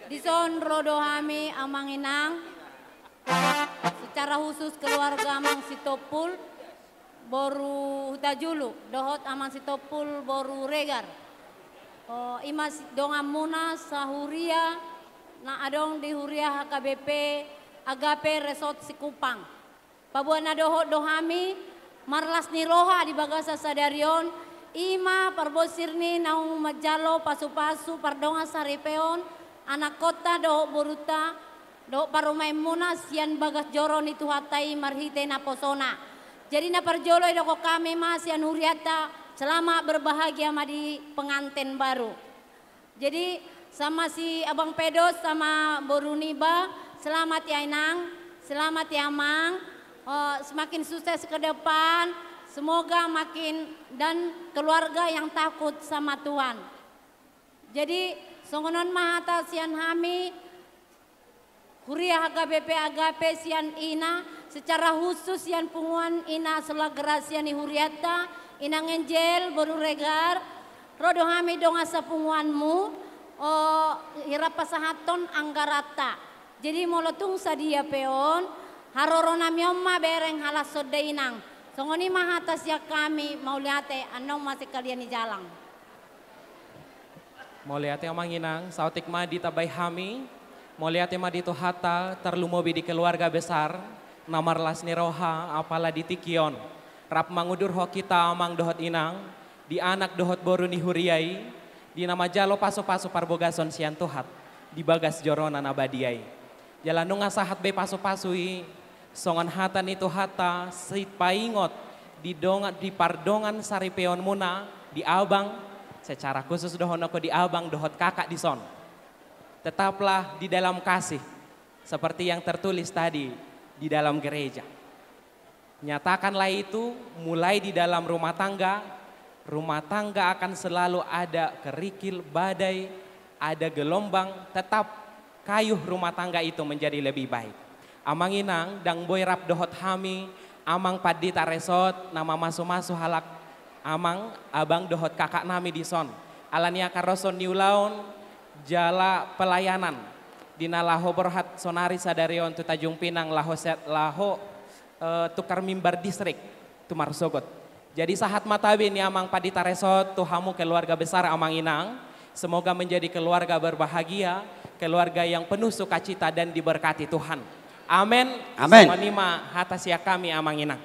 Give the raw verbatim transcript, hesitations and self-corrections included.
Dison ro do hami amang inang, secara khusus keluarga Amang Sitompul, boru Hutajulu, dohot Amang Sitompul, boru Regar. O, i ma si-, donganmuna sahuria na adong di huria H K B P Agape Resort Sikupang. Paboa na dohot do hami marlas ni roha di bagasan sadari on, i ma parbonsir ni naung manjalo pasupasu pardongan saripeon, anakkonta dohot borunta, dohot parumaenmuna sian bagas joro ni Tuhanta i marhite naposona. Jadi na parjolo didok hami ma sian hurianta, selamat berbahagia ma di pengantin baru. Jadi, sama si Abang Pedos, sama boru niba, selamat ya Inang, selamat ya Amang. Eh, semakin sukses ke depan, semoga makin dan keluarga yang takut sama Tuhan. Jadi, songon on ma hata sian hami, huria H K B P Agape sian ina, secara khusus sian punguan ina Sola Grasia ni hurianta, Inang Angel, boru Regar, ro do hami dongan sapunguanmu, o, hira pasahathon anggaranta. Jadi molo tung sadia pe on, haroronami on ma bereng halashon da Inang. Songon i ma hata sian hami, mauliate, annon ma sekalian i jalang. Mauliate Amang Inang, saotik ma ditambai hami, mauliate ma di Tuhanta, tarlumobi di keluarga besar, na marlas ni roha, apala di tingki on. Rap mangudurhon hita Amang dohot Inang, di anak dohot boru ni huria i, di na manjalo pasupasu parbogason sian Tuhan, di bagas jorona na badia i. Jala nunga sahat be pasupasu i, songon hata ni Tuhanta, sipaingot di dongan, di pardongan saripeonmuna, di abang, secara khusus dohononku di abang dohot kakak dison. Tetaplah di dalam kasih, seperti yang tertulis tadi di dalam gereja. Nyatakanlah itu mulai di dalam rumah tangga. Rumah tangga akan selalu ada kerikil, badai, ada gelombang, tetap kayuh rumah tangga itu menjadi lebih baik. Amang Inang, ndang boi rap dohot hami, Amang Pandita Resort, na mamasumasu halak, Amang, Abang dohot kakak nami dison. Alani angka ro songon ni ulaon, jala pelayanan. Di na laho borhat sonari sadari on tu Tanjung Pinang laho se-, laho eh, tukar mimbar distrik, tu marsogot. Jadi sahat ma tabe ni Amang Pandita Resort, tu hamu keluarga besar Amang Inang. Semoga menjadi keluarga berbahagia, keluarga yang penuh sukacita dan diberkati Tuhan. Amen. Amen. Songon i ma hata sian hami Amang Inang.